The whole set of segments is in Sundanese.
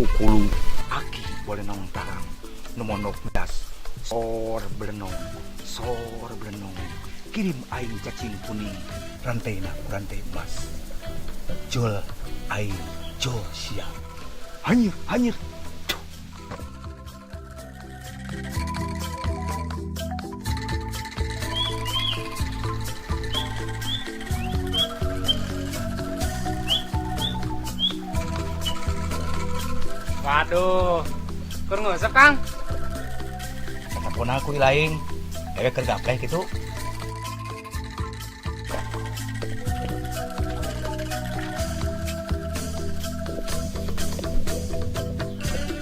Kukulu aki bolenong tarang nu mondok das sor belenong sor belenong kirim aing cacing kuning rantena ku rantai emas jol aing jol sia hanyir hanyir. Waduh, keur nguseup, Kang. Telepon aku lain dewek keur gapleh gitu.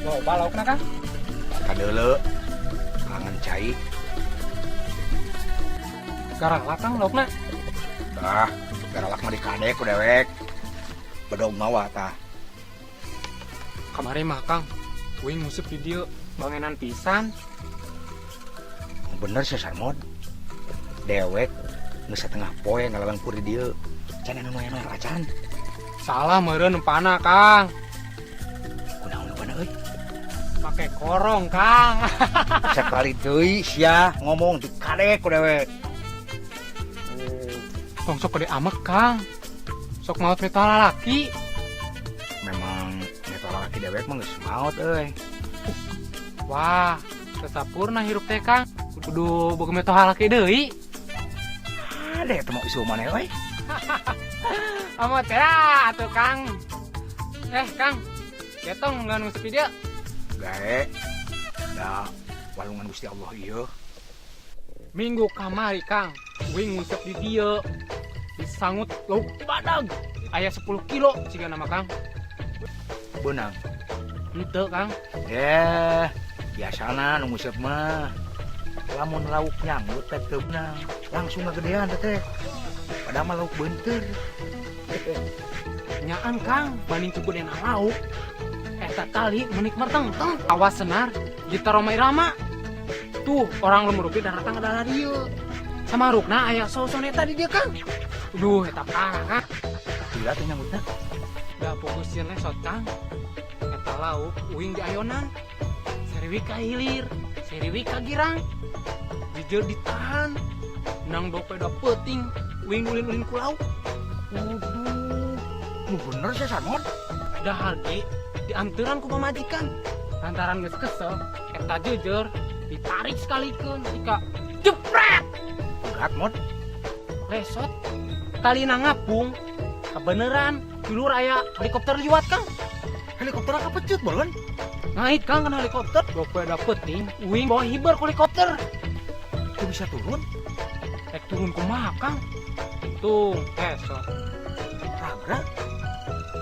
Loba laukna, Kang. Kadeuleu kangen cai. Garalak, Kang, laukna. Tah, garalak mah dikadek ku dewek. Bedog mawa tah. Kamari mah, Kang, uing nguseup di dieu bangenan pisan. Bener sih Sarmod. Dewek geus satengah poe ngalalengkur di dieu. Can anu noya acan. Salah meureun empana, Kang. Kunaon empana euy? Make korong, Kang. Sekali deui sia ngomong dikadek ku dewek. Tong sok gede amek, Kang. Sok maot mitoha lalaki. Memang mitoha lalaki dewek mah geus maot euy. Wah, teu sampurna hirup teh, Kang. Kudu boga mitoha lalaki deui. Ada eta mah isu maneh euy. Amot ya atuh, Kang. Eh, Kang. Getong nggak nguseup di dieu? Gae. Da walungan Gusti Allah ieu. Minggu kamari, Kang, uing nguseup di dieu. Disangut lauk badag. Aya 10 kilo siga nama, Kang. Beunang. Henteu, Kang. Eh, biasana nu nguseup mah lamun lauk nyanggut teh teu beunang, langsung ngagedean teh. Padahal mah lauk beunteur. Nyaan, Kang, banding kugedena lauk. Eta tali menik merteng-teng. Awas senar, gitar Rhoma Irama. Tuh, orang lemur ge daratang ka dieu. Samarukna aya sosok eta di dieu, Kang. Duh, eta parah, Kang. Gila teh nyanggutna. Da fokus sieun lesot, Kang. Eta lauk uing diayonan. Seriwi ka hilir, seriwi ka girang. Bijeur ditahan. Nang dope da peuting, uing ulin-ulin ku lauk. Waduh, nu bener sih Sarmod. Dahar ge dianteran ku pamajikan. Lantaran geus kesel, eta jejer ditarik sekalikeun ika jepret. Berat mod. Lesot talina ngapung. Kebeneran dulur aya helikopter liwat, Kang. Helikopter kapecut bolon. Ngait, Kang, kena helikopter. Dope da peuting, uing bawa hiber ku helikopter. Tuh bisa turun? Rek turun kumaha, Kang? Tuh, esok. Ragra?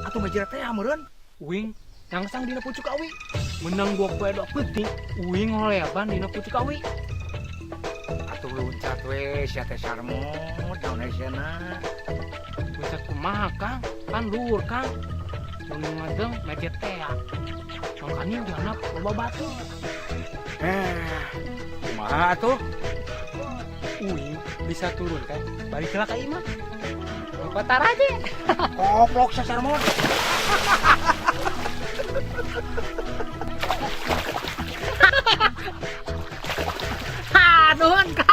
Atuh mejer teh meureun. Uing nyangsang dina pucuk awi. Menang dua poe dua peuting, uing ngoleban dina pucuk awi. Atuh luncat we sia teh Sarmod, naon hesena. Luncat kumaha, Kang? Kan luhur, Kang. Mun ngadeng mejer teh. Makanya dihanap loba batu. Eh, kumaha atuh? Uing bisa turun kan? Balik lah ka imah. Kotar aja. Koplok sia Sarmod. Ha, nuhun, Kang.